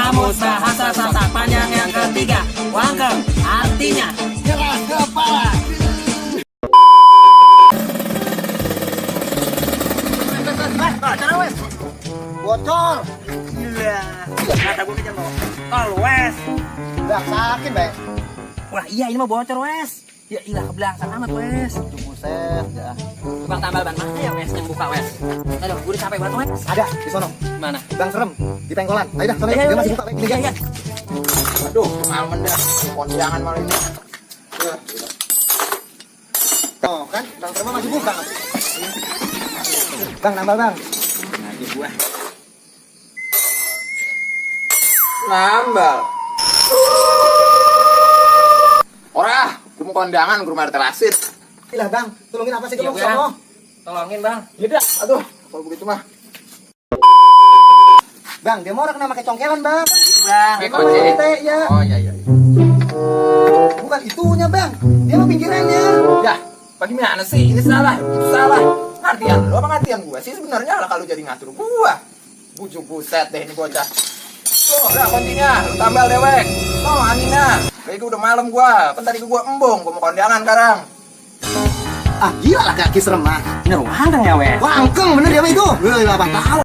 Kamus Bahasa Sasak Panjang yang ketiga, wangkem artinya Keras kepala. Cara wes. Bocor. Gila. Kata gue kejar lo. Tol wes. Udah sakit, Bang. Wah iya ini mah bocor wes. Ya ilah kebelangsak amat wes. Buset, ya. Tukang tambal ban mana ya wes yang buka wes. Aduh, gue udah capek banget wes. Ada di sono. Mana? Bang Serem di pengkolan. Ayo dah, sono Iya, dia iya, masih iya. buka, Bang. Ini Iya, ya. iya. Aduh, pengalaman dah. Kondangan malah ini. Oh, kan Bang Serem masih buka. Bang, nambah, Bang. Ngaji gua. Nambal. Ora, gue mau kondangan ke rumah RT Lasit. Ilah, Bang, tolongin apa sih Iya, kamu Bang. sono? Tolongin bang. Yaudah, aduh, kalau begitu mah. Bang, dia mau orang kena pakai congkelan, Bang. Gitu bang. Kayak Bang, ojek. tete, ya. Oh iya iya. Bukan itunya, Bang. Dia mau pinggirannya. Ya, bagaimana sih? Ini salah, itu salah. Ngertian lu apa ngertian gua sih sebenarnya lah kalau jadi ngatur gua. Bujuk buset deh ini bocah. Oh, udah kuncinya, lu tambal dewek. Oh, anginnya. Kayak udah malam gua. Bentar lagi gua embung, gua mau kondangan sekarang. Ah, gila lah kaki serem, ah. Bener wangkem ya wes. Wangkeng bener dia mah itu. Lu apa tahu?